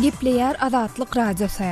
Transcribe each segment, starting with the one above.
Gepleýär Azatlyk Radiosy.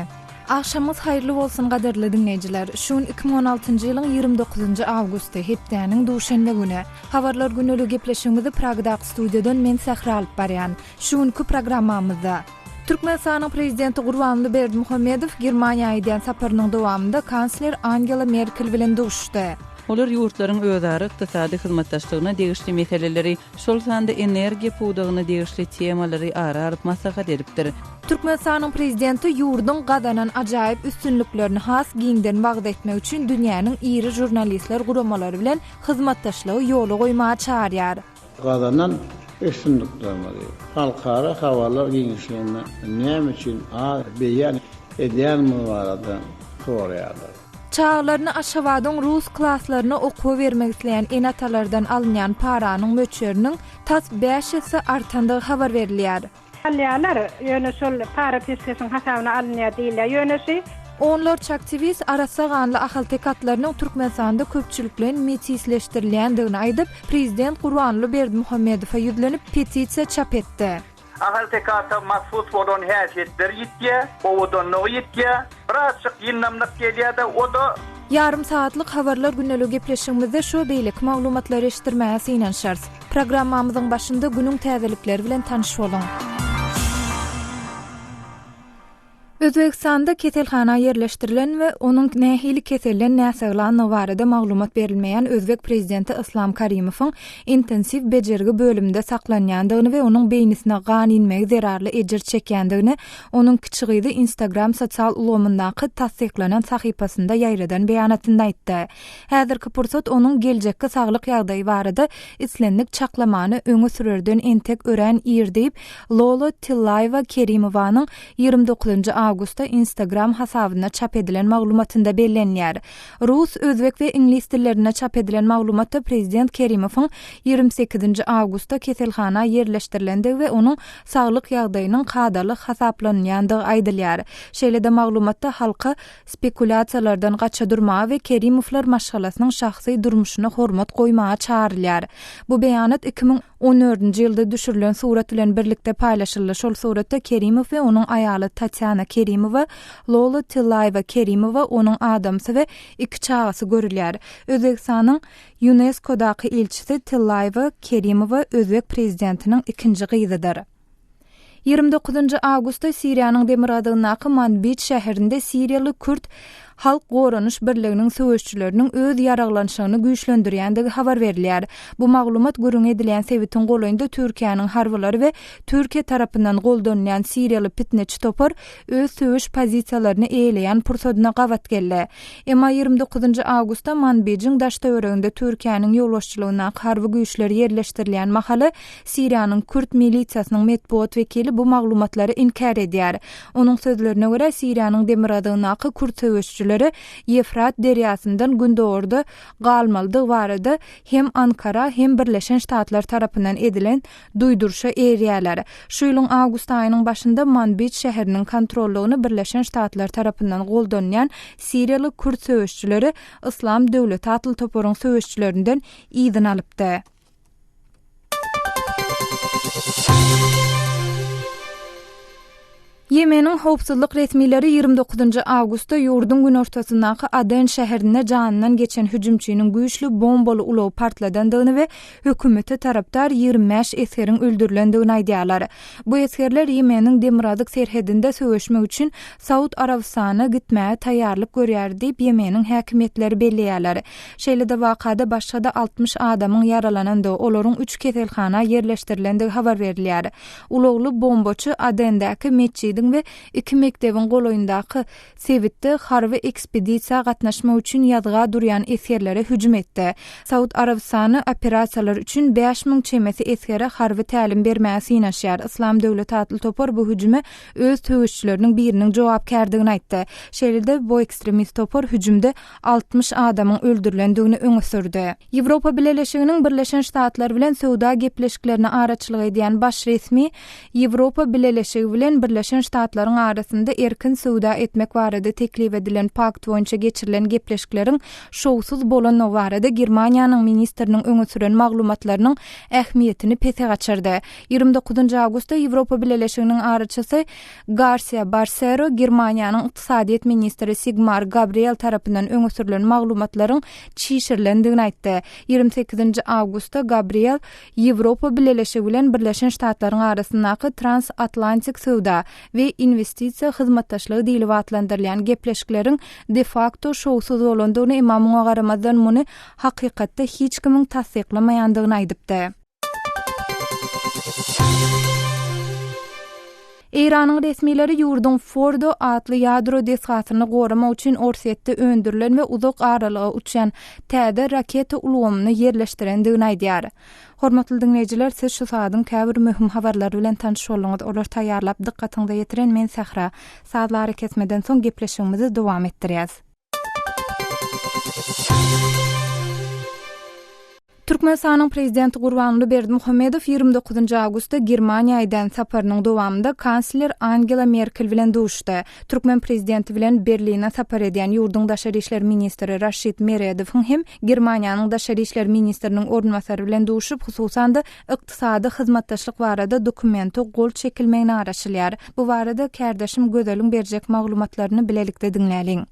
Agşamyňyz haýyrly bolsun gadyrly diňleýjiler. Şu gün 2016-njy ýylyň 29-njy awgusty, hepdäniň duşenbe güni. Habarlar güneligi gepleşigimizi Pragadaky studiýadan men Sähra alyp barýan. Şu günki programmamyzda. Türkmenistanyň Prezidenti Gurbanguly Berdimuhamedow Germaniýa edýän saparynyň dowamynda kansler Angela Merkel bilen duşuşdy. Olar ýurtlaryň özara ykdysady hyzmatdaşlygyna degişli meseleleri, şol sanda energiýa pudagyna degişli temalary ara alyp maslahat edipdir. Türkmenistanyň Prezidenti ýurduň gazanan ajaýyp üstünliklerini has giňden wagyz etmek üçin dünýäniň iri žurnalistler guramalary bilen hyzmatdaşlygy ýola goýmaga çagyrýar. Gazanan üstünliklerimizi halkara habarlar giňişliginde näme üçin az beýan edýänimiz barada soraýarlar. Çagalaryny Aşgabadyň rus klaslaryna okuwa bermek isleýän ene-atalardan alynýan paranyň möçberiniň tas bäş esse artandygy habar berilýär. Alýarlar, ýöne şol para-peşgeşiň hasabyna alynýar diýilýär. Ýöne şi. Onlarça aktiwist arassa ganly ahalteke atlarynyň Türkmenistanda köpçülikleýin metisleşdirilýändigini aýdyp, prezident Gurbanguly Berdimuhamedowa ýüzlenip, petisiýa çap etdi. Ahalteke ata mahsus bolan häsiýetleri ýitýär, owadanlygy ýitýär, birazjyk ýyndamlyk gelýär-de, o-da. Ýarym sagatlyk Habarlar gündeligi gepleşigimizde şu we beýleki maglumatlary eşitdirmäge synanyşarys. Programmamyzyň başynda günüň täzelikleri bilen tanyş boluň. Özbegistanda keselhana ýerleşdirilen we onuň nähili keselden näsaglandygy barada maglumat berilmeýän özbek prezidenti Yslam Karimowyň intensiw bejergi bölüminde saklanýandygyny we onuň beýnisine gan inmegi zerarly ejir çekýändigini onuň kiçi gyzy Instagram sosial ulgamyndaky tassyklanan sahypasynda ýaýradan beýanatynda aýtdy. Häzirki pursat onuň geljekki saglyk ýagdaýy barada islendik çaklamany öňe sürerden entek örän ir diýip, Lola Tillaýewa Kerimowanyň 29 awgustda Instagram hasabynda çap edilen maglumatynda bellenilýär. Rus, özbek we iňlis dillerinde çap edilen maglumatda prezident Kerimowyň 28 awgustda keselhana ýerleşdirilendigi we onuň saglyk ýagdaýynyň kadaly hasaplanylýandygy aýdylýar. Şeýle-de maglumatda halka spekulýasiýalardan gaça durmaga we Kerimowlar maşgalasynyň şahsy durmuşyna hormat goýmaga çagyrylýar. Bu beýanat 2014-nji ýylda düşürilen surat bilen birlikde paýlaşyldy. Şol suratda Kerimow we onuň aýaly Tatýana Kerimowa, Lola Tillaýewa Kerimowa, onuň adamsy we iki çagasy görülýär. Özbegistanyň Ýunesko-daky ilçisi Tillaýewa Kerimowa özbek prezidentiniň ikinji gyzydyr. 29 awgustda Siriýanyň demirgazygyndaky Manbij şäherinde siriýaly kürt Halk goranyş birliginiň söweşçileriniň öz ýaraglanyşygyny güýçlendirýändigi habar berilýär. Bu maglumat gürrüňi edilýän sebitiň golaýynda Türkiýäniň harbylary we Türkiýe tarapyndan goldanylýan siriýaly pitneçi topar öz söweş pozisiýalaryny eýeleýän pursadyna gabat geldi. Emma 29 awgustda Manbijiň daş-töwereginde Türkiýäniň ýolbaşçylygyndaky harby güýçler ýerleşdirilýän mahaly Siriýanyň kürt milisiýasynyň metbugat wekili bu maglumatlary inkär edýär. Onuň sözlerine görä, Siriýanyň demirgazygyndaky kürt söweşijileri Ýefrat derýasyndan gündogarda galmalydygy barada hem Ankara, hem Birleşen Ştatlar tarapyndan edilen duýduryşa eýerýärler. Şu ýylyň awgust aýynyň başynda Manbij şäheriniň kontrollygyny Birleşen Ştatlar tarapyndan goldanylýan siriýaly kürt söweşijileri Yslam döwleti atly toparyň söweşijilerinden yzyna alypdy. Ýemeniň howpsuzlyk resmileri 29 awgustda ýurduň günortasyndaky Aden şäherinde janyndan geçen hüjümçiniň güýçli bombaly ulagy partladandygyny we hökümete tarapdar 25 esgeriň öldürilendigini aýdýarlar. Bu esgerler Ýemeniň demirgazyk serhedinde söweşmek üçin Saud Arabystanyna gitmäge taýýarlyk görýär diýip, Ýemeniň häkimiýetleri belleýärler. Şeýle-de wakada başga-da 60 adamyň ýaralanandygy, olaryň üç keselhana ýerleşdirilendigi habar berilýär. Ulagly bombaçy Adendäki metjidiň we iki mekdebiň golaýyndaky sebitde harby ekspedisiýa gatnaşmak üçin ýazga durýan esgerlere hüjüm etdi. Saud Arabystany operasiýalar üçin 5000 çemesi esgere harby tälim bermäge synanyşýar. Yslam döwleti atly topar bu hüjüme öz söweşçileriniň biriniň jogapkärdigini aýtdy. Şeýle-de bu ekstremist topar hüjümde 60 adamyň öldürilendigini öňe sürdi. Ýewropa Bileleşiginiň Birleşen Ştatlar bilen söwda gepleşiklerine araçylyk edýän baş resmi Ýewropa Bileleşigi bilen Birleşen. Ştatlaryň arasynda erkin söwda etmek barada teklip edilen pakt boýunça geçirilen gepleşikleriň şowsuz bolandygy barada Germaniýanyň ministriniň öňe süren maglumatlarynyň ähmiýetini pese gaçyrdy. 29 awgustda Ýewropa Bileleşiginiň araçysy Garsiýa Barsero Germaniýanyň ykdysadyýet ministri Sigmar Gabriel tarapyndan öňe sürlen maglumatlaryň çişirilendigini aýtdy. 28 awgustda Gabriel Ýewropa Bileleşigi bilen Birleşen Ştatlaryň arasyndaky Transatlantik söwda we inwestisiýa hyzmatdaşlygy diýlip atlandyrylýan gepleşikleriň de-fakto şowsuz bolandygyny, emma muňa garamazdan muny hakykatda hiç kimiň tassyklamaýandygyny aýdypdy. Eýranyň resmileri ýurduň Fordo atly ýadro desgasyny goramak üçin Orsýetde öndürilen we uzak aralyga uçýan täze raketa ulgamyny ýerleşdirendigini aýdýar. Hormatly diňleýjiler, siz şu sagadyň käbir möhüm habarlary bilen tanyş bolduňyz. Olary taýýarlap dykgatyňyza ýetiren men Sähra. Sazly arakesmeden soň gepleşigimizi dowam etdirýäs. Türkmenistanyň Prezidenti Gurbanguly Berdimuhamedow 29 awgustda Germaniýa eden saparynyň dowamynda kansler Angela Merkel bilen duşuşdy. Türkmen prezidenti bilen Berline sapar edýän ýurduň daşary işler ministri Raşid Meredowyň hem Germaniýanyň daşary işler ministriniň orunbasary bilen duşup, hususan-da, ykdysady hyzmatdaşlyk barada dokumente gol çekilmegine garaşylýar. Bu barada kärdeşim Gözeliň berjek maglumatlaryny bilelikde diňläliň.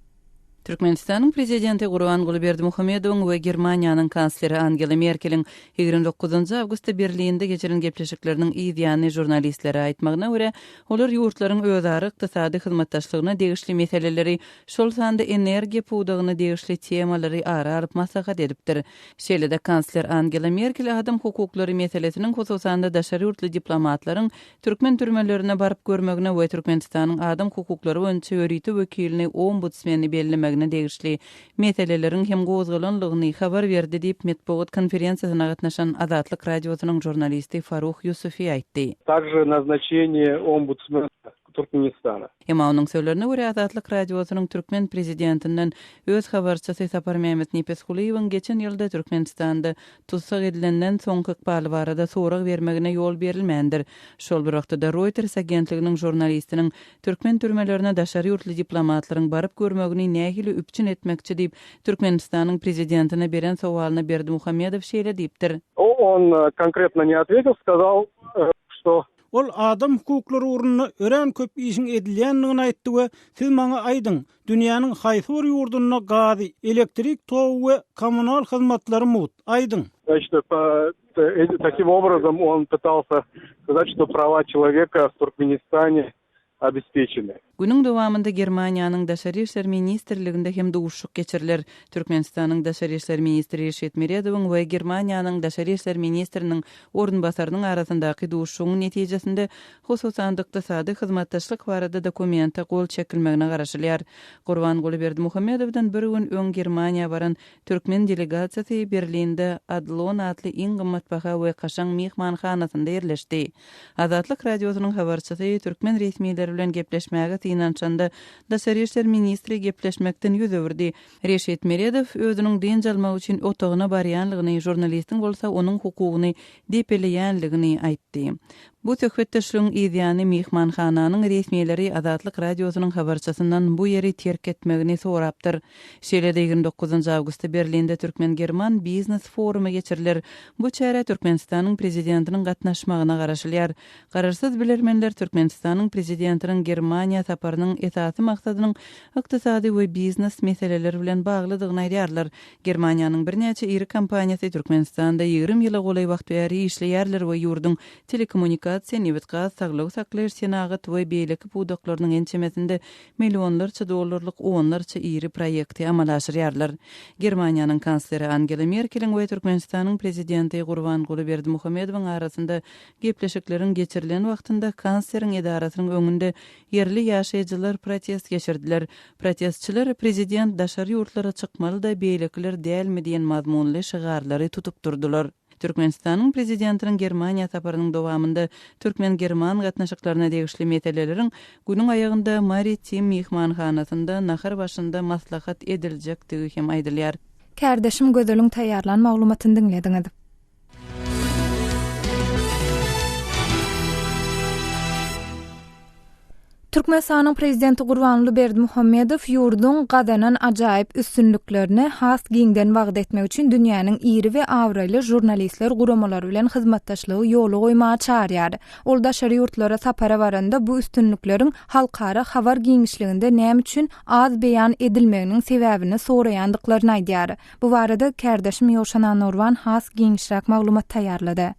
Türkmenistanyň Prezidenti Gurbanguly Berdimuhamedowyň we Germaniýanyň Kansleri Angela Merkeliň 29 awgustda Berlinde geçiren gepleşikleriniň yz ýany žurnalistlere aýtmagyna görä, olar ýurtlaryň özara ykdysady hyzmatdaşlygyna degişli meseleleri, şol sanda energiýa pudagyna degişli temalary ara alyp maslahat edipdir. Şeýle-de kansler Angela Merkel adam hukuklary meselesiniň, hususan-da daşary ýurtly diplomatlaryň türkmen türmelerine baryp görmegine we Türkmenistanyň adam hukuklary boýunça ýörite wekilini ombudsmeni bellemegine degişli meseleleriň hem gozgalanlygyny habar berdi diýip, metbugat konferensiýasyna gatnaşan Azatlyk Radiosynyň žurnalisti Faruh Ýusufi aýtdy. Также назначение ombudsmena Turkmenistana. Emma onuň sözlerine görä, Azatlyk Radiosynyň türkmen prezidentinden öz habarçysy Saparmämmet Nepesgulyýewiň geçen ýylda Türkmenistanda tussag edilenden soňky ykbaly barada sorag bermegine ýol berilmändir. Şol bir wagtda-da Reuters agentliginiň žurnalistiniň türkmen türmelerine daşary ýurtly diplomatlaryň baryp görmegini nähili üpjün etmekçi diýip, Türkmenistanyň prezidentine beren sowalyna Berdimuhamedow şeýle diýipdir. On konkretno ne otwetil, skazal, što Ol adam hukuklary ugrunda örän köp işiň edilýändigini aýtdy we siz maňa aýdyň, dünýäniň haýsy bir ýurdunda gazy, elektrik togy we kommunal hyzmatlary mugt? Aýdyň. Значит, таким образом он пытался сказать, что права человека в Туркменистане обеспечены. Günüň dowamynda Germaniýanyň Daşary işler ministrliginde hem duşuşyk geçiriler. Türkmenistanyň Daşary işler ministri Reşit Meredowyň we Germaniýanyň Daşary işler ministriniň orunbasarynyň arasyndaky duşuşygyň netijesinde, hususan-da, ykdysady hyzmatdaşlyk barada dokumente gol çekilmegine garaşylýar. Gurbanguly Berdimuhamedowdan bir gün öň Germaniýa baran Türkmen delegasiýasy Berlinde Adlon atly iň gymmatbaha we kaşaň myhmanhanasynda ýerleşdi. Azatlyk Radiosynyň habarçysy türkmen resmileri bilen gepleşmäge synanyşanda, daşary işler ministri gepleşmekden ýüz öwürdi. Reşit Meredow özüniň dynç almak üçin otagyna barýanlygyny, žurnalistiň bolsa onuň hukugyny depeleýänligini aýtdy. Bu söhbetdeşligiň yzýany myhmanhananyň resmileri Azatlyk Radiosynyň habarçysyndan bu ýeri terk etmegini sorapdyr. Şeýle-de 29 awgustda Berlinde türkmen-german biznes forumy geçiriler. Bu çärä Türkmenistanyň Prezidentiniň gatnaşmagyna garaşylýar. Garaşsyz bilermenler Türkmenistanyň Prezidentiniň Germaniýa saparynyň esasy maksadynyň ykdysady we biznes meseleler bilen baglydygyny aýdýarlar. Germaniýanyň birnäçe iri kompaniýasy Türkmenistanda 20 ýyla golaý wagt bäri işleýärler we ýurduň telekommunikasiýa, nebit-gaz, saglygy saklaýyş, senagat we beýleki pudaklarynyň ençemesinde millionlarça dollarlyk onlarça iri proýekti amala aşyrýarlar. Germaniýanyň kansleri Angela Merkeliň we Türkmenistanyň Prezidenti Gurbanguly Berdimuhamedowyň arasynda gepleşikleriň geçirilen wagtynda kansleriň edarasynyň öňünde ýerli ýaşaýjylar protest geçirdiler. Protestçiler Prezident daşary ýurtlara çykmaly-da, beýlekiler dälmi diýen mazmunly şygarlary tutup durdular. Türkmenistanyň Prezidentiniň Germaniýa saparynyň dowamynda türkmen-german gatnaşyklaryna degişli meseleleriň günüň aýagynda Maritim myhmanhanasynda nahar başynda maslahat ediljekdigi hem aýdylýar. Kärdeşim Gözeliň taýýarlan maglumatyny diňlediňiz. Türkmenistanyň Prezidenti Gurbanguly Berdimuhamedow ýurduň gazanan ajaýyp üstünliklerini has giňden wagyz etmek üçin dünýäniň iri we abraýly žurnalistler guramalary bilen hyzmatdaşlygy ýola goýmaga çagyrýar. Ol daşary ýurtlara sapara baranda bu üstünlikleriň halkara habar giňişliginde näme üçin az beýan edilmeginiň sebäbini soraýandyklaryny aýdýar. Bu barada kärdeşim Ýowşan Annagurban has giňişräk maglumat taýýarlady.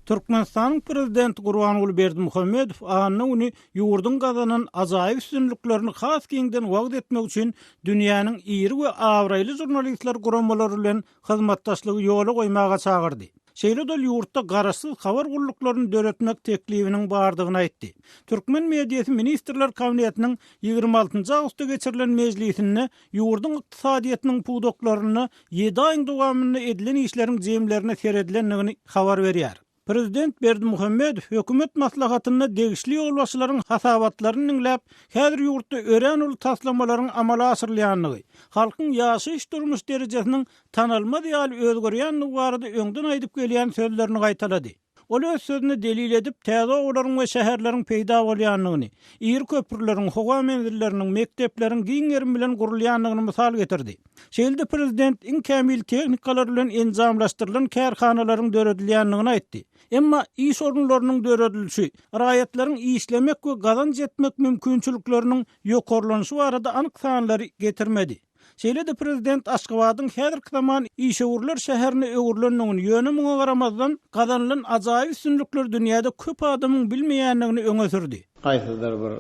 Türkmenistanyň Prezidenti Gurbanguly Berdimuhamedow anna güni ýurduň gazanan ajaýyp üstünliklerini has giňden wagyz etmek üçin dünýäniň iri we abraýly žurnalistler guramalary bilen hyzmatdaşlygy ýola goýmaga çagyrdy. Şeýle-de ol ýurtda garaşsyz habar gulluklaryny döretmek teklibiniň bardygyny aýtdy. Türkmen mediasy Ministrler Kabinetiniň 26 awgustda geçirilen mejlisinde ýurduň ykdysadyýetiniň pudaklarynda ýedi aýyň dowamynda edilen işleriň jemlerine seredilendigini habar berýär. Prezident Berdimuhamedow hökümet maslahatynda degişli ýolbaşçylaryň hasabatlaryny diňläp, häzir ýurtda örän uly taslamalaryň amala aşyrylýandygy, halkyň ýaşaýyş-durmuş derejesiniň tanalmaz ýaly özgerýändigi barada öňden aýdyp gelýän sözlerini gaýtalady. Ol öz sözüne delil edip, täze obalaryň we şäherleriň peýda bolýandygyny, iri köprüleriň, howa menzilleriniň, mekdepleriň giň gerim bilen gurulýandygyny mysal getirdi. Şeýle-de prezident iň kämil tehnikalar bilen enjamlaşdyrylan kärhanalaryň döredilýändigini aýtdy. Emma iş orunlarynyň döredilişi, raýatlaryň işlemek we gazanç etmek mümkinçilikleriniň ýokarlanyşy barada anyk sanlary getirmedi. Şeýle-de prezident Aşgabadyň häzirki zaman işewürler şäherine öwrülendigini, ýöne muňa garamazdan, gazanylan ajaýyp üstünlikleri dünýäde köp adamyň bilmeýändigini öňe sürdi. Haýsydyr bir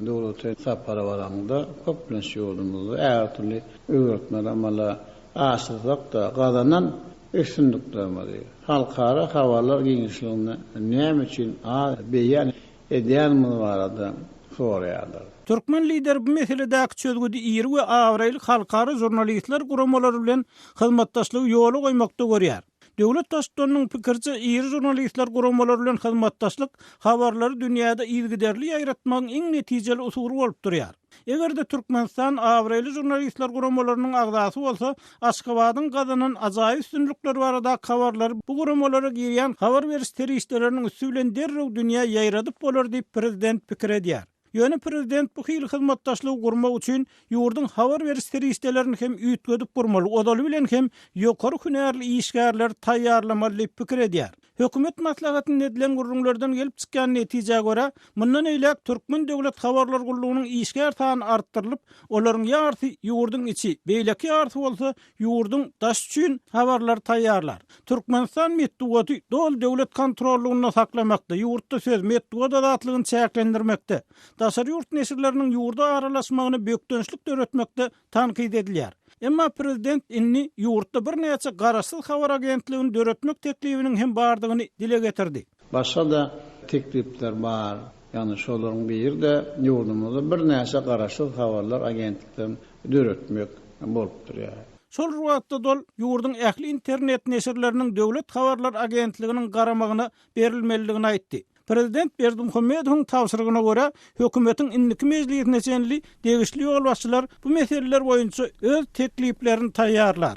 döwlete sapara baraňda, köplenç ýurdumyzda ägirt uly özgertmeleri amala aşyrsak-da, gazanan üstünliklerimizi halkara habarlar giňişliginde näme üçin az beýan edýänimiz barada soraýarlar. Türkmen Lideri bu meseledäki çözgüdi iri we abraýly halkara žurnalistler guramalary bilen hyzmatdaşlygy ýola goýmakda görýär. Döwlet Baştutanynyň pikiriçe, iri žurnalistler guramalary bilen hyzmatdaşlyk habarlary dünýäde yzygiderli ýaýratmagyň iň netijeli usuly bolup durýar. Eger-de Türkmenistan abraýly žurnalistler guramalarynyň agzasy bolsa, Aşgabadyň gazanan ajaýyp üstünlikleri baradaky habarlary bu guramalara girýän habar beriş serişdeleriniň üsti bilen derrew dünýä ýaýradyp bolar diýip, prezident pikir edýär. Ýöne prezident bu hili hyzmatdaşlygy gurmak üçin ýurduň habar beriş serişdelerini hem üýtgedip gurmaly, ozaly bilen hem ýokary hünärli işgärleri taýýarlamaly diýip pikir edýär. Hökümet maslahatynda edilen gürrüňlerden gelip çykýan netijä görä, mundan beýläk Türkmen döwlet habarlar gullugynyň işgär sany artdyrylyp, olaryň ýarysy ýurduň içi, beýleki ýarysy bolsa ýurduň daşy üçin habarlary taýýarlar. Türkmenistan metbugaty doly döwlet kontrollygynda saklamakda, ýurtda söz, metbugat azatlygyny çäklendirmekde, daşary ýurt neşirleriniň ýurda aralaşmagyna bökdençlik döretmekde tankyt edilýär. Emma prezident indi ýurtda birnäçe garaşsyz habar agentligini döretmek teklibiniň hem bardygyny dile getirdi. Başga-da teklipler bar. Ýagny şolaryň biri-de ýurdumyzda birnäçe garaşsyz habarlar agentliklerini döretmek bolup durýar. Şol bir wagtda-da ol ýurduň ähli internet neşirleriniň döwlet habarlar agentliginiň garamagyna berilmelidigini aýtdy. Prezident Berdimuhamedowyň tabşyrygyna görä, hökümetiň indiki mejlisine çenli degişli ýolbaşçylar bu meseleler boýunça öz tekliplerini taýýarlar.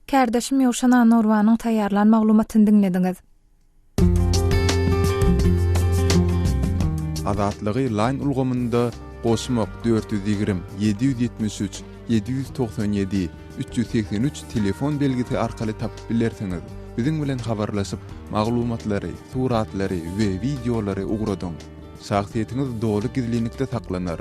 Kärdeşim Ýowşan Annagurbanyň taýýarlan maglumatyny diňlediňiz. Azatlygy Line ulgamynda goşmak 420 773 797 383 telefon belgisi arkaly tapyp bilersiňiz. Biziň bilen habarlaşyp, maglumatlary, suratlary we wideolary ugradyň. Şahsyýetiňiz doly gizlinlikde saklanar.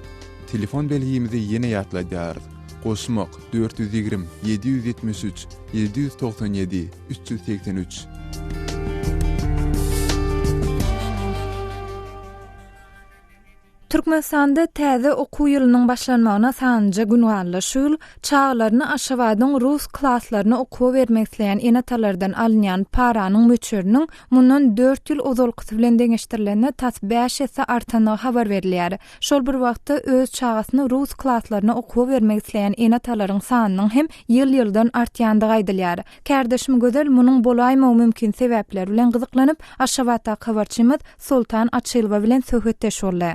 Telefon belgimizi ýene ýatladýarys, goşmak, 420 773 797 383. Türkmenistanda täze okuw ýylynyň başlanmagyna sanlyja gün galdy. Şu ýyl çagalaryny Aşgabadyň rus klaslaryna okuwa bermek isleýän ene-atalardan alynýan paranyň möçberiniň mundan dört ýyl ozalkysy bilen deňeşdirilende tas bäş esse artandygy habar berilýär. Şol bir wagtda, öz çagasyny rus klaslaryna okuwa bermek isleýän ene-atalaryň sanynyň hem ýyl-ýyldan artýandygy aýdylýar. Kärdeşim Gözel munuň bolaýmagy mümkin sebäpleri bilen gyzyklanyp, Aşgabatdaky habarçymyz Soltan Açylowa bilen söhbetdeş boldy.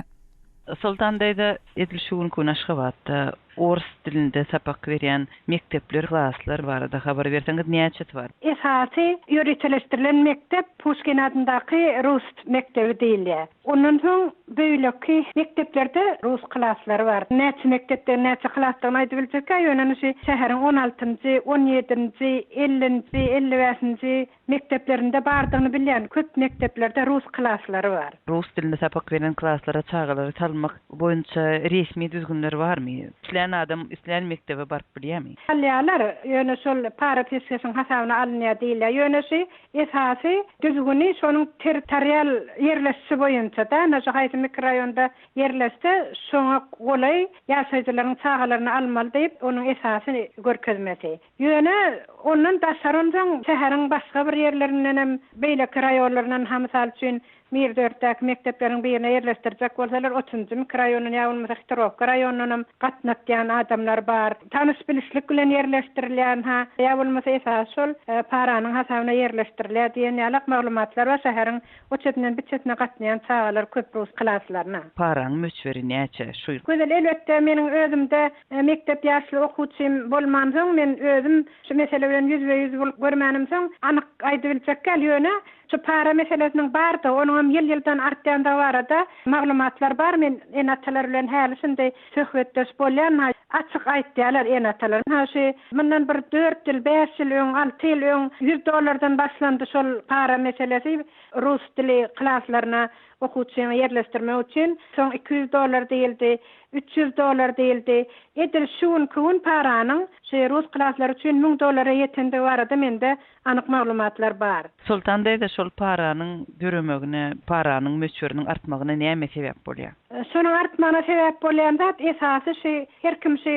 Soltan daýza, edil şu günki gün Aşgabatda. Orus dilinde sapak berýän mekdepler, klaslar barada habar berseňiz, näçesi bar? Esasy ýöriteleşdirilen mekdep Puşkin adyndaky rus mekdebi diýilýär. Ondan soň beýleki mekdeplerde rus klaslary bar. Näçe mekdepdigini, näçe klasdygyny aýdyp biljekkä, ýöne şu şäheriň on altynjy, on ýedinji, ellinji, 55-nji mekdeplerinde bardygyny bilýän. Köp mekdeplerde rus klaslary bar. Rus dilinde sapak berýän klaslara çagalary salmak boýunça resmi düzgünler barmy? Islän adam islän mekdebe baryp bilýärmi? Alýarlar, ýöne şol para-peşgeşiň hasabyna alynýar diýilýär. Ýöne şu esasy düzgüni şonuň territorial ýerleşişi boýunça-da, ynha şu haýsy mikroraýonda ýerleşse, şoňa golaý ýaşaýjylaryň çagalaryny almaly diýip, onuň esasy görkezmesi. Ýöne ondan daşary onsoň şäheriň başga bir ýerlerindenem, beýleki raýonlaryndan ha mysal üçin Mirdörtdäki mekdepleriň birine ýerleşdirjek bolsalar otuzynjy mikroraýondan ýa bolmasa Hitrowka raýonyndanam gatnatýan adamlar bar. Tanyş-bilişlik bilen ýerleşdirilýän ha ýa bolmasa esasy şol paranyň hasabyna ýerleşdirilýär diýen ýalak maglumatlar bar. Şäheriň o çetinden bu çetine gatnaýan çagalar köp rus klaslaryna. Paraň möçberi näçe şu ýyl? Gözel, elbetde meniň özümde mekdep ýaşly okuwçym bolmansoň men özüm şu mesele bilen ýüzbe-ýüz bolup görmänimsoň anyk aýdybiljek däl, ýöne şu para meselesiniň bardygy, onuňam ýyl-ýyldan artýandygy barada maglumatlar bar, men ene-atalar bilen häli-şindi söhbetdeş bolýan, açyk aýtýarlar ene-atalar, ha şu mundan bir dört ýyl, bäş ýyl öň, alty ýyl öň ýüz dollardan başlandy şol para meselesi, rus dili klaslaryna okuwçyňy ýerleşdirmek üçin, soň 200 dollar diýildi, 300 dollar diýildi. Edil şu günki gün paranyň şu rus klaslary üçin 1000 dollara ýetendigi barada mende anyk maglumatlar bar. Soltan daýza şol paranyň döremegine, paranyň möçberiniň artmagyna näme sebäp bolýar? Şonuň artmagyna sebäp bolýan zat esasy şu her kim şu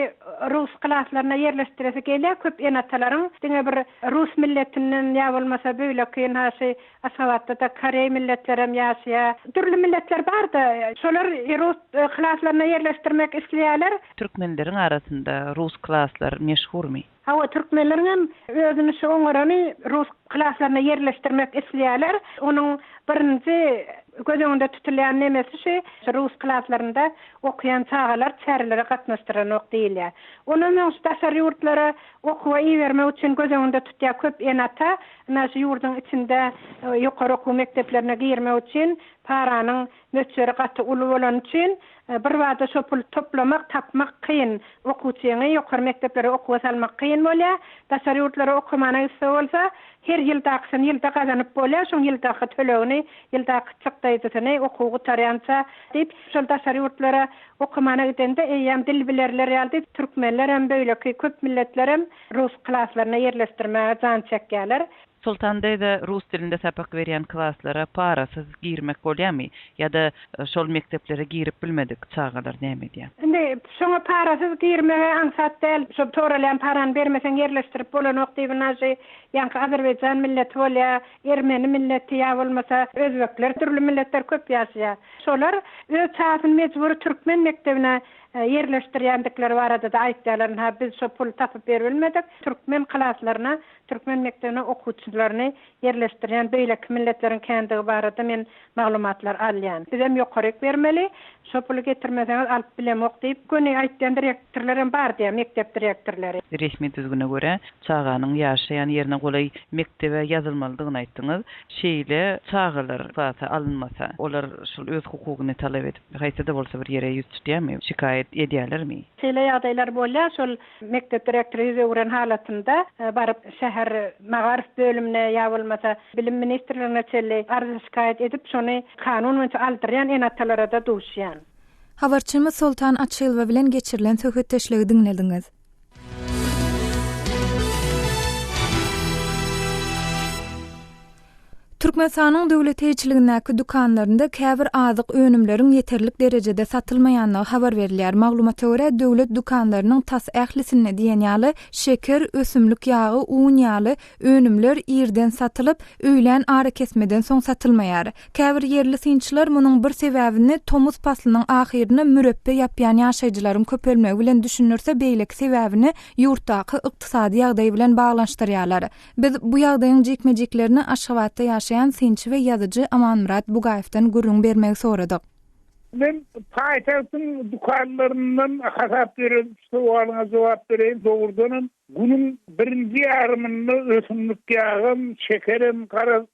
rus klaslaryna ýerleşdiresi gelýär köp ene-atalaryň diňe bir rus milletinden ýa bolmasa beýleki ynha şu Aşgabatda-da koreý milletlerem ýaşaýar. Dürli milletler bar-da şolar rus klaslaryna ýerleşdirmek isleýärler. Türkmenleriň arasynda rus klaslar meşhurmy? Hawa, türkmenleriňem özüni şu oňarany rus klaslaryna ýerleşdirmek isleýärler. Onuň birinji göz öňünde tutulýan nemesi şu, rus klaslarynda okaýan çagalar çärelere gatnaşdyranok diýilýär. Ondan soň şu daşary ýurtlara okuwa ibermek üçin göz öňünde tutýar köp ene-ata. Ynha şu ýurduň içinde ýokary okuw mekdeplerine girmek üçin paranyň Möçberi gaty uly bolany üçin, birbada şo puly toplamak, tapmak kyn. Okuwçyňy ýokary mekdeplere okuwa salmak kyn bolýar. Daşary ýurtlara okamana gitse bolsa, her ýyldakysyny ýylda gazanyp bolýar, şoň ýyldaky tölegini, ýyldaky çykdaýjysyny okuwy gutarýança diýip, şol daşary ýurtlara okamana gidende eýýäm dil bilerler ýaly diýip, türkmenlerem, beýleki köp milletlerem rus klaslaryna ýerleşdirmäge jan çekýärler. Soltan daýza rus dilinde sapak berýän klaslara parasyz girmek bolýamy ýa-da şol mekdeplere girip bilmedik çagalar näme edýär? Indi şoňa parasyz girmege aňsat däl. Şo soralýan parany bermeseň ýerleşdirip bolanok diýip naşy ýaňky azerbaýjan milleti bolýa, ermeni milleti ýa bolmasa özbekler dürli milletler köp ýaşaýar. Şolar öz çagasyny mejbury türkmen mekdebine ýerleşdirýändikleri barada-da aýtýarlar. Ynha biz şo puly tapyp beribilmedik türkmen klaslaryna Türkmen mekdebine okuwçylaryny ýerleşdirýän beýleki milletleriň kändigi barada men maglumatlar alýan. Bizem ýokaryk bermeli, şo puly getirmeseňiz alyp bilemok diýip, göni aýtýan direktorlarem bar diýýär, mekdep direktorlary. Resmi düzgüne görä, çaganyň ýaşaýan ýerine golaý mekdebe ýazylmalydygyny aýtdyňyz. Şeýle çagalar klasa alynmasa, olar şol öz hukugyny talap edip, haýsy-da bolsa bir ýere ýüz tutýarmy, şikaýat edýärlermi? Şeýle ýagdaýlar bolýar, şol Mekdep direktory ýüz öwren halatynda baryp şäher magaryf bölümine ýa bolmasa bilim ministrligine çenli arza-şikaýat edip şony kanun boýunça aldyrýan ene-atalara-da duşýan. Habarçymyz Soltan Açylowa bilen geçirilen söhbetdeşligi diňlediňiz. Türkmenistanyň döwlet eýeçiligindäki dükanlarynda käbir azyk önümleriň ýeterlik derejede satylmaýanlygy habar berilýär. Maglumata görä, döwlet dükanlarynyň tas ählisinde diýen ýaly şeker, ösümlik ýagy, un ýaly önümler irden satylyp, öýlän arakesmeden soň satylmaýar. Käbir ýerli synçylar munuň bir sebäbini tomus paslynyň ahyryna mürepbe ýapýan ýaşaýjylaryň köpelmegi bilen düşündirse, beýleki sebäbini ýurtdaky ykdysady ýagdaý bilen baglanyşdyrýarlar. Biz bu ýagdaýyň jikme-jiklerini Aşgabatda ýaşaýan synçy we ýazyjy Amanmyrat Bugaýewden gürrüň bermegi soradyk. Men paýtagtyň dükanlaryndan hasap ýöredip sowalyňa jogap bereýin. Dogrudanam, günüň birinji ýarymynda ösümlik ýagam, şekerem, garaz,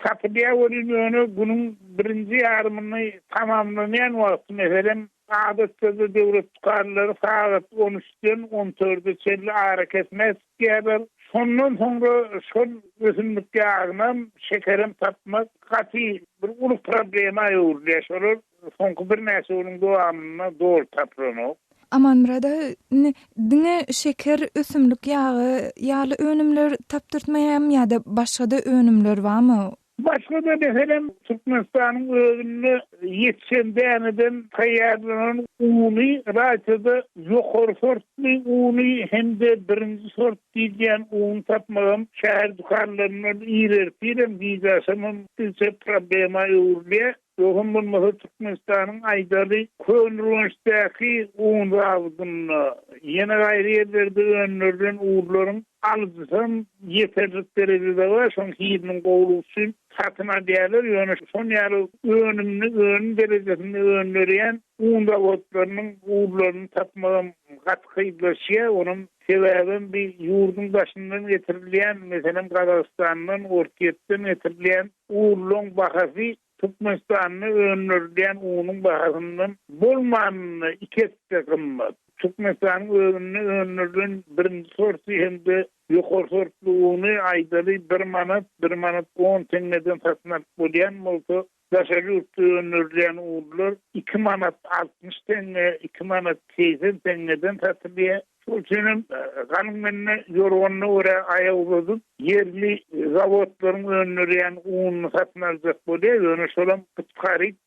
tapylýar welin, ýöne günüň birinji ýarymyny tamamlanýan wagty, meselem, adatça-da döwlet dükanlary sagat on üçden on dörde çenli arakesmä çykýarlar. Şondan soňra şol ösümlik ýagynam, şekerem tapmak gaty bir uly problema öwrülýär. Şolar soňky birnäçe günüň dowamynda doly tapylanok. Amanmyrat aga, indi diňe şeker, ösümlik ýagy ýaly önümler tapdyrtmaýarmy ýa-da başga-da önümler barmy? Başga-da, meselem, Türkmenistanyň özünde ýetişen däneden taýýarlanan uny, ylaýta-da ýokary sortly uny hem-de birinji sort diýilýän uny tapmagam şäher dükanlaryndan ir ertirem, gije agşamam gitdigiçe problema öwrülýär. Ýogsam bolmasa Türkmenistanyň aýdaly Köneürgençdäki un zawodynda, ýene gaýry ýerlerde öndürilen unlaryň alyjysam ýeterlik derejede bar, şoň hiliniň gowulygy üçin satyn alýarlar, ýöne şon ýaly önümini önüm derejesinde öndürýän un zawodlarynyň unlaryny tapmagam gaty kynlaşýar, onuň sebäbem bi ýurduň daşyndan getirilýän, meselem Gazagystandan, Orsýetden getirilýän Unlaryň bahasy Türkmenistanda öndürilýän unuň bahasyndan bolmanynda iki esse gymmat. Türkmenistanyň özünde öndürilen birinji sortly hem-de ýokary sortly uny aýdaly bir manat, bir manat on teňňeden satyn alyp bolýan bolsa, daşary ýurtda öndürilýän unlar iki manat 60 teňňe, iki manat 80 teňňeden satylýar. Şol üçin hem galyň mende ýorganyna görä aýak uzadyp, ýerli zawodlaryň öndürýän ununy satyn aljak bolýar, ýöne şolam gyt haryt,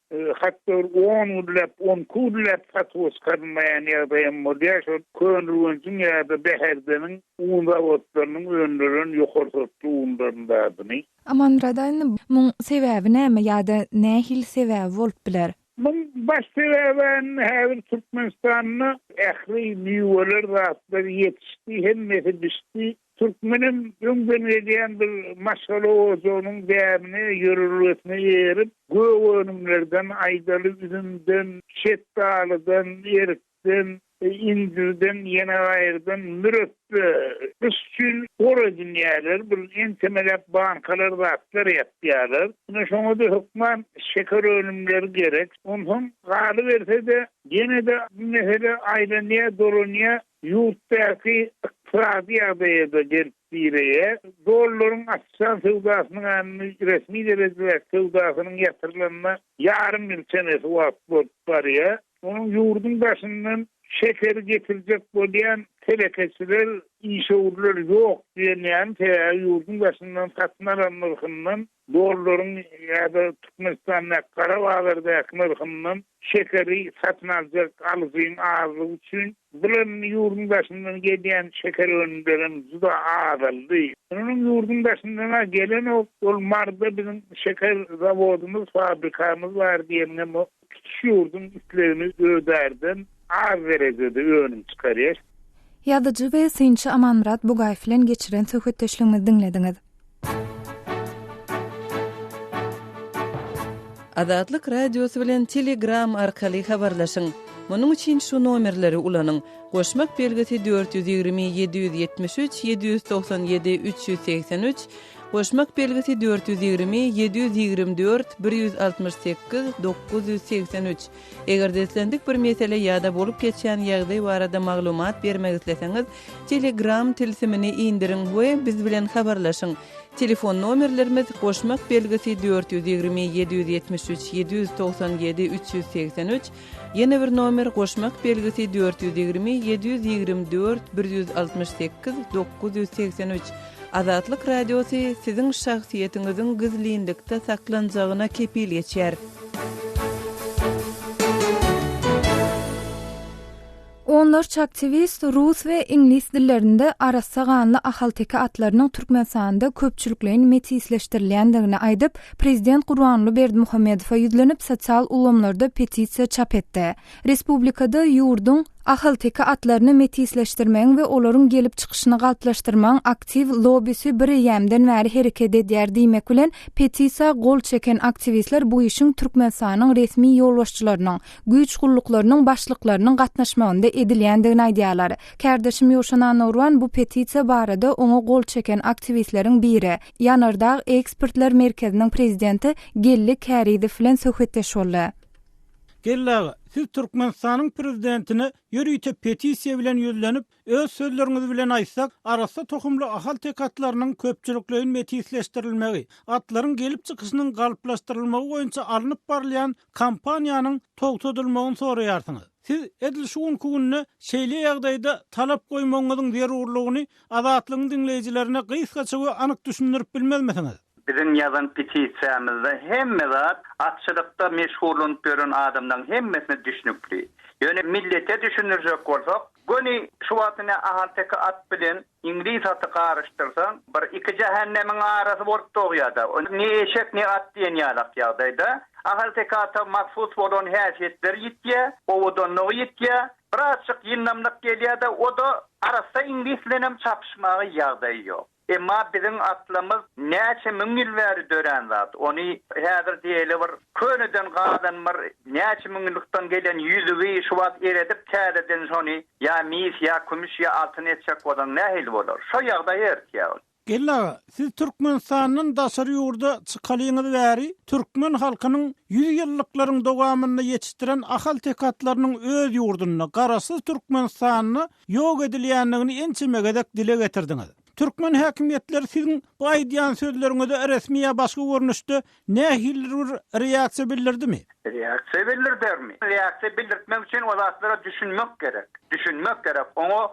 hatda bir on günläp, on iki günläp satuwa çykarylmaýan ýagdaýam bolýar, şol Köneürgenjiň ýa-da Bäherdeniň un zawodlarynyň öndüren ýokary sortly unlaryny zadyny. Amanmyrat aga, indi muň sebäbi näme ýa-da nähili sebäbi bolup biler? Muň baş sebäbi häzir Türkmenistanda ähli miweler zatlar ýetişdi, hemmesi bişdi. Türkmenem öňden gelýän bir maşgala ojagynyň däbine, ýörelgesine eýerip, gök önümlerden, aýdaly üzümden, şetdalydan, erikden, Injirden ýene gaýrydan mürepbe gyş üçin gor edinýärler, bir ençemeläp bankalar zatlar ýapýarlar. Ine şoňa-da hökman şeker önümleri gerek. Onsoň galyberse-de ýene-de bu mesele aýlanýar, dolanýar, ýurtdaky ykdysady ýagdaýa-da gelip direýär. Dollaryň açyşan söwdasynyň indi resmi derejedäki söwdasynyň ýatyrylanyna ýarym ýyl çemesi wagt bolup barýar. Onuň ýurduň daşyndan şekeri getirjek bolýan telekeçiler, işewürler ýok diýen ýaly, sebäbi ýurduň daşyndan satyn alan nyrhyndan dollaryň ýa-da Türkmenistandaky gara bazardaky nyrhyndan şekeri satyn aljak alyjyň azlygy üçin bular indi ýurduň daşyndan gelýän şeker önümlerem juda azaldy. Onuň ýurduň daşyndan-a gelenok, ol Maryda biziň şeker zawodymyz, fabrikamyz bar diýeniňem Tutuş ýurduň islegini ödärden az derejede önüm çykarýar. Ýazyjy we synçy Amanmyrat Bugaýew bilen geçiren söhbetdeşligimizi diňlediňiz. Azatlyk Radiosy bilen Telegram arkaly habarlaşyň! Munuň üçin şu nomerleri ulanyň, goşmak belgisi 420 773 797 383, Goşmak belgisi 420 724 168 983 Eger-de islendik bir mesele ýa-da bolup geçýän ýagdaý barada maglumat bermek isleseňiz, Telegram tilsimini indiriň we biz bilen habarlaşyň. Telefon nomerlerimiz, goşmak belgisi 420 773 797 383, Ýene bir nomer goşmak belgisi 420 724 168 983 Azatlyk Radiosy siziň şahsyýetiňiziň gizlinlikde saklanjagyna kepil geçýär. Onlarça aktiwist rus we iňlis dillerinde arassa ganly ahalteke atlarynyň Türkmenistanda köpçülikleýin metisleşdirilýändigini aýdyp, prezident Gurbanguly Berdimuhamedowa ýüzlenip, sosial ulgamlarda petisiýa çap etdi. Respublikada ýurduň. Ahalteke atlaryny metisleşdirmegiň we olaryň gelip çykyşyny galplaşdyrmagyň aktiw lobbisi bir eýýämden bäri hereket edýär diýmek bilen, petisiýa gol çeken aktiwistler bu işiň Türkmenistanyň resmi ýolbaşçylarynyň, güýç gulluklarynyň başlyklarynyň gatnaşmagynda edilýändigini aýdýarlar. Kärdeşim Ýowşan Annagurban bu petisiýa barada oňa gol çeken aktiwistleriň biri, Ýanardag ekspertler merkeziniň prezidenti Geldi Kärizow bilen söhbetdeş boldy. Geldi aga, siz Türkmenistanyň prezidentine ýörite petisiýa bilen ýüzlenip, öz sözleriňiz bilen aýtsak, arassa tohumly ahal-teke atlarynyň köpçülikleýin metisleşdirilmegi, atlaryň gelip çykyşynyň galplaşdyrylmagy boýunça alnyp barylýan kampaniýanyň togtadylmagyny soraýarsyňyz. Siz edil şu günki günde şeýle ýagdaýda talap goýmagyňyzyň zerurlygyny Azatlygyň diňleýjilerine gysgaça we anyk düşündirip bilmezmisiňiz? Biziň ýazan petisiýamyzda hemme zat atçylykda meşgullanyp ýören adamlaryň hemmesine düşnükli. Ýöne millete düşündirjek bolsak, göni şu wagt ine ahalteke at bilen iňlis aty garyşdyrsaň, bir iki jähennemiň arasy bolup dogýar-da. Ne eşek, ne at diýen ýalak ýagdaýda. Ahalteke ata mahsus bolan häsiýetleri ýitýär, owadanlygy ýitýär, birazjyk ýyndamlyk gelýär-de, o-da arassa iňlis bilenem çapyşmaga ýagdaýy ýok. Emma biziň atlymyz näçe müň ýyl bäri dörän zat. Ony häzir diýeli bir köneden galan bir näçe müň ýyllykdan gelen ýüzügi şu wagt eredip täzeden şony ýa mis, ýa kümüş, ýa altyn etjek bolsaň nähili bolar? Şo ýagdaýa ertýär ol. Geldi aga, siz Türkmenistandan daşary ýurda çykalyňyz bäri türkmen halkynyň ýüz ýyllyklaryň dowamynda ýetişdiren ahal-teke atlarynyň öz ýurdunda, Garaşsyz Türkmenistanda ýok edilýändigini ençeme gezek dile getirdiňiz. Türkmen häkimiýetleri siziň bu aýdýan sözleriňize resmi ýa başga görnüşde nähilidir bir reaksiýa bildirdimi? Reaksiýa bildirdermi? Reaksiýa bildirtmek üçin o zatlara düşünmek gerek. Düşünmek gerek. Oňa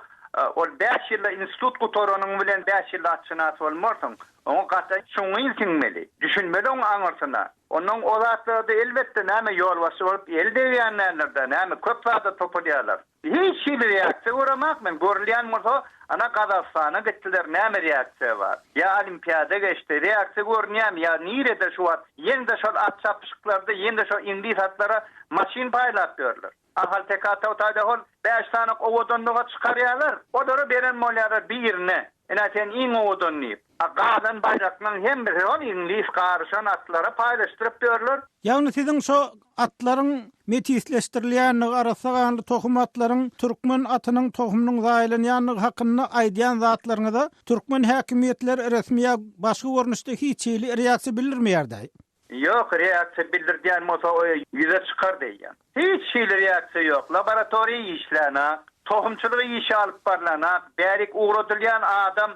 ol bäş ýylda institut gutaranyň bilen bäş ýylda atşynas bolmarsyň. Oňa gaty çuňňur siňmeli. Düşünmeli oň aňyrsyna. Onnoň o zatlara-da elbetde näme ýolbaşçy bolup el degýän däldir-dä, näme köp zada topulýarlar. Hiç hili reaksiýa göremak men, görülýän bolsa ana Gazagystana gitdiler näme reaksiýa bar? Ýa olimpiada geçdi, reaksiýa görünýämi ýa nirede şu wagt ýene-de şol at çapyşyklarda ýene-de şo iňlis atlara maşyn paýlap ýörler. Ahalteke atawtaýda hol bäş sany owadanlyga çykarýarlar, olara beren bolýarlar birine, ine sen iň owadan diýip. A galan baýraklaň hemmesi hol iňlis garyşan atlara paýlaşdyryp ýörler. Ýagny siziň şo atlaryň metisleşdirilýändigi, arassa ganly tohum atlaryň türkmen atynyň tohumynyň zaýalanýandygy hakynda aýdýan zatlaryňyza türkmen häkimiýetleri resmi ýa başga görnüşde hiç hili reaksiýa bildirmeýär-dä? Ýok, reaksiýa bildirdýän bolsa o ýüze çykar diýýän. Hiç hili reaksiýa ýok. Laboratoriýa işlänak, tohumçylyk işi alyp barlanak, bärik ugradylýan adam,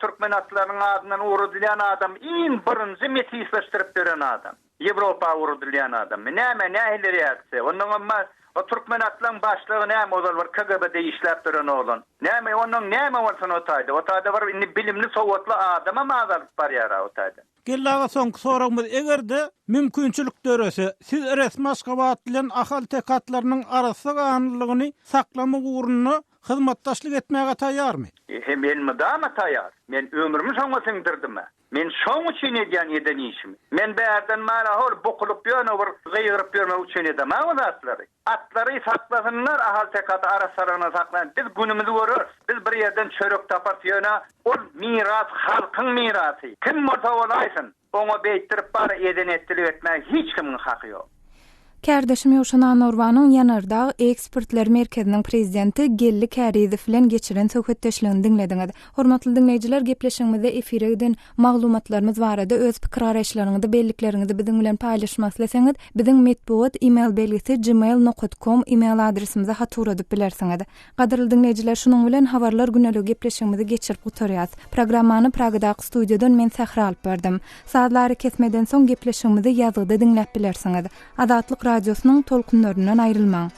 türkmen atlarynyň adyndan ugradylýan adam iň birinji metisleşdirip beren adam. Ýewropa ugradylýan adam. Näme, nähili reaksiýa? Onnoňam o türkmen atlaryň başlygy näme ozal bir KGB-de işläp duran oglan. Näme, onnoň näme bolsun o taýda? O taýda bir indi bilimli, sowatly adamam azalyp barýar-a o taýda. Geldi aga soňky soragymyz egerde mümkinçilik dörese siz resmi Aşgabat bilen Ahal teke atlarynyň arassa ganlylygyny saklamak ugrunda hyzmatdaşlyk etmäge taýýarmy? He elmydama taýýar. Men ömrümi şoňa siňdirdim-ä. Men şoň üçin edýän eden işimi. Men bärden mara hol bukulyp ýöne bir gygyryp ýörmek üçin edemä o zatlary. Atlary saklasynlar ahalteke aty arassalygyna saklan biz günümizi göreris biz bir ýerden çörek taparys ýöne ol miras halkyň mirasy kim bolsa bolaýsyn oňa beýtdirip bar eden etdilik etmäge hiç kimiň haky ýok. Kärdeşim Ýowşan Annagurbanyň Ýanardag ekspertler merkeziniň prezidenti Geldi Kärizow bilen geçiren söhbetdeşligini diňlediňiz. Hormatly diňleýjiler, gepleşigimizde efire giden Maglumatlarymyz barada öz pikir-garaýyşlaryňyzy, bellikleriňizi biziň bilen paýlaşmak isleseňiz, biziň metbugat email belgisi gmail nokat kom email adresimize hat ugradyp bilersiňiz. Gadyrly diňleýjiler, şunuň bilen Habarlar güneligi gepleşigimizi geçirip gutarýas. Programmany Pragadaky studiýadan men Sähra alyp bardym. Sazly arakesmeden soň gepleşigimizi ýazgyda diňläp bilersiňiz. Azatlyk Radiosynyň tolkunlaryndan aýrylmaň!